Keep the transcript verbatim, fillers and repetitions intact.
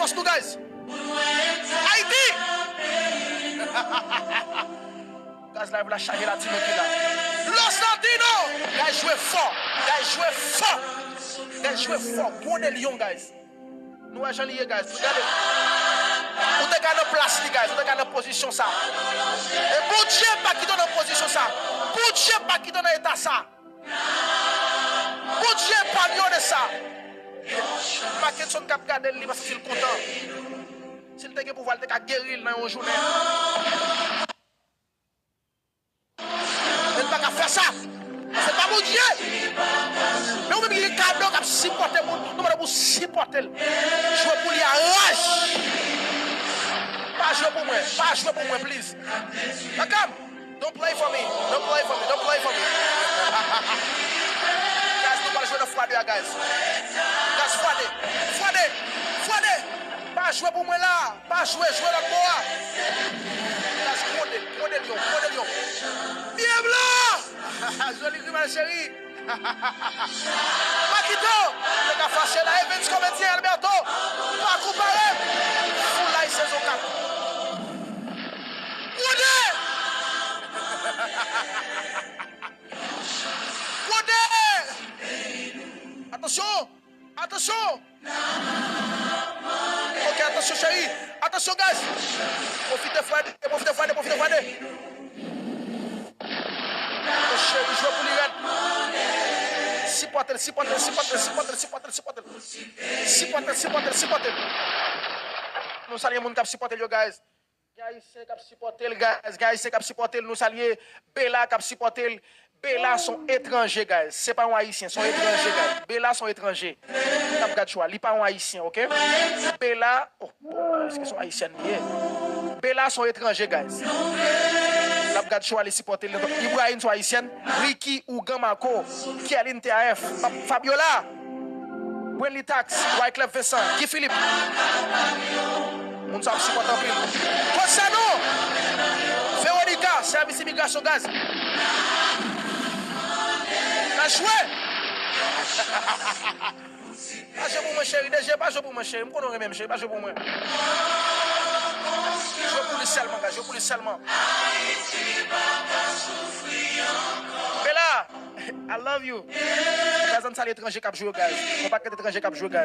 fòs nou, guys. Ayiti! Guys, live la chaje, Latino ki la. Los Latinos! Guys, jwe fò! Guys, jwe fò! Guys, jwe fò! Gwo de Lyon, guys. Nou wè jan li ye, guys. Gade. Ou te ka nan plas li, guys. Ou te ka nan pozisyon sa. E Bondye pa kite w nan pozisyon sa. Bondye pa kite w nan eta sa. Bondye epanye w de sa. Mackenson k ap gade l, li panse si l kontan. Si l te gen pouvwa, l te ka geri l nan yon jounen. Men l pa ka fè sa. Se pa Bondye. Men ou menm ki gen kado k ap sipòte moun, nou mande pou sipòte l. Jwe pou li a raj. Pa jwe pou mwen. Pa jwe pou mwen, please. Welcome. Don't play for me. Don't play for me. Don't play for me. Guys, nou pral jwe nan fwa de a, guys. Guys, fwa de. Fwa de. Fwa de. Pa jwe pou mwen la. Pa jwe, jwe lòt bò a. Guys, gwo de, gwo de Lyon, gwo de Lyon. Byen blan! Joli rival, cheri. Makito, te ka fache la, Evens Komedyen, Alberto, pa konpare. Full License o kat. Gwo de! Gwo de! Atansyon! Atansyon! Ok, atansyon, cheri. Atansyon, guys. Pwofite fwa de, pwofite fwa de, pwofite fwa de. Cheri, jwe pou li rèd. Sipòte l, sipòte l, sipòte l, sipòte l, sipòte l, sipòte l. Sipòte l, sipòte l, sipòte l. Nou salye moun k ap sipòte l yo, guys. Gen Ayisyen k ap sipòte l, guys. Gen Ayisyen k ap sipòte l, nou salye Bela k ap sipòte l. Bela se yon etranje, guys. Se pa yon Ayisyen, se yon etranje, guys. Bela se yon etranje. N ap gad cho a. Li pa yon Ayisyen, ok? Bela, oh, bon, èske se yon Ayisyèn li ye? Bela se yon etranje, guys. N ap gad cho a, li sipòte l. Ibrahim se yon Ayisyèn. Ricky, Ougan, Marco, Kerlin, T A F, Fab-, Fabiola. Wendy Tax, Wyclef Vincent, Guy Philippe. Moun sa ap sipòte anpil. Kot Sanon? Veronica, sèvis imigrasyon, guys. N a jwe! Pa jwe pou mwen, cheri. D J, pa jwe pou mwen, cheri. M konnen w renmen m, cheri. Pa jwe pou mwen. Jwe pou li sèlman, guys. Jwe pou li sèlman. Bela! I love you. Guys, ann salye etranje k ap jwe yo, guys. Yon pakèt etranje k ap jwe, guys.